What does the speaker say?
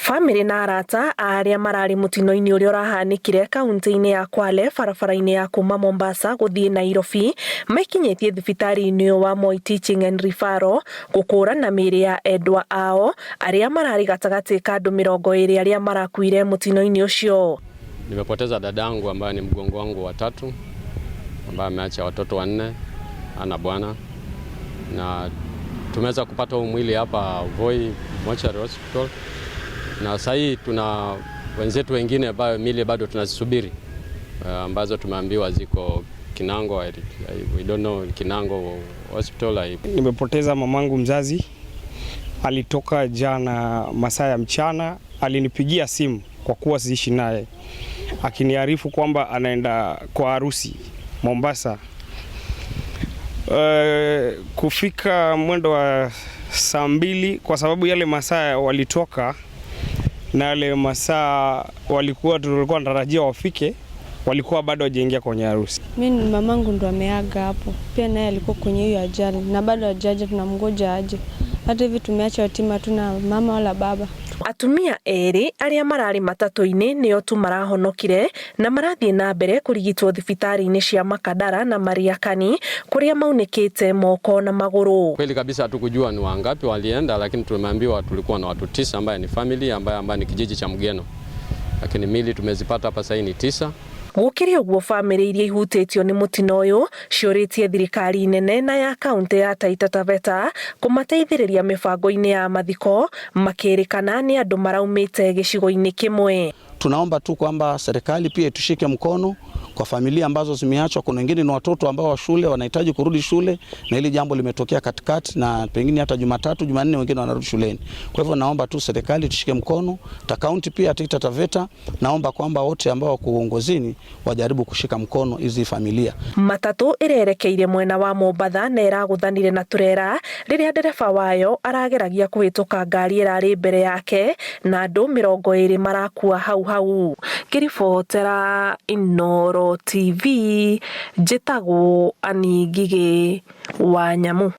Bamĩrĩ na arata a arĩa mararĩ mũtino-inĩ ũrĩa ũrahanĩkire kaunti-inĩ ya Kwale barabara-inĩ ya kuma Mombasa gũthiĩ Nairobi mekinyĩtie thibitarĩ-inĩ ũyũ wa Moi Teaching and Referral gũkũrana mĩĩrĩ ya endwa ao arĩa mararĩ gatagatĩ ka andũ 20 arĩa marakuire mũtino-inĩ ũcio. Nimepoteza dadangu ambaye ni mgongo wangu wa tatu, ambaye ameacha watoto 4, ana bwana, na tumeweza kupata huu mwili hapa Voi Mortuary Hospital, na sasa hii tuna wenzetu wengine ambayo mili bado tunazisubiri, ambazo tumeambiwa ziko Kinango. We don't know Kinango Hospital. Nimepoteza mamangu mzazi, alitoka jana masaa ya mchana, alinipigia simu kwa kuwa siishi naye, akiniarifu kwamba anaenda kwa harusi Mombasa. Kufika mwendo wa saa 2, kwa sababu yale masaa walitoka na yale masaa walikuwa tulikuwa tunatarajia wafike, walikuwa bado hawajaingia kwenye harusi. Mimi mamangu ndo ameaga hapo, pia naye alikuwa kwenye hiyo ajali na bado hajaja, tunamgoja aje. Hata hivi tumeacha yatima, hatuna mama wala baba. Atumia erĩ arĩa mararĩ matatũ-inĩ nĩo tu marahonokire na marathiĩ na mbere kũrigitwo thibitarĩ-inĩ cia Makadara na Mariakani kũrĩa maunĩkĩte moko na magũrũ. Kweli kabisa hatukujua ni wangapi walienda, lakini tumeambiwa tulikuwa na watu 9 ambaye ni family ambaye ni kijiji cha Mgeno, lakini mili tumezipata hapa sasa ni 9. Gũkĩrĩ ũguo, bamĩrĩ iria ihutĩtio nĩ mũtino ũyũ ciũrĩtie thirikari nene na ya kaunti ya Taita Taveta kũmateithĩrĩria mĩbango-inĩ ya mathiko, makĩrĩkana nĩ andũ maraumĩte gĩcigo-inĩ kĩmwe. Tunaomba tu kwamba serikali pia itushike mkono kwa familia ambazo zimeachwa. Kuna wengine ni watoto ambao wa shule wanahitaji kurudi shule, na hili jambo limetokea katikati, na pengine hata Jumatatu, Jumanne wengine wanarudi shuleni. Kwa hivyo naomba tu serikali tushike mkono, ta kaunti pia Taita Taveta, naomba kwamba wote ambao wako uongozini wajaribu kushika mkono hizi familia. Matatu ĩrerekeire mwena wa Mombatha na ĩragũthanire na turera rĩrĩa ndereba wayo arageragia kũhĩtũka ngari ĩrarĩ mbere yake, na andũ 20 marakua hau hau. Ngĩribotera Inooro TV, njĩtagwo Annie Ngigĩ wa Nyamu.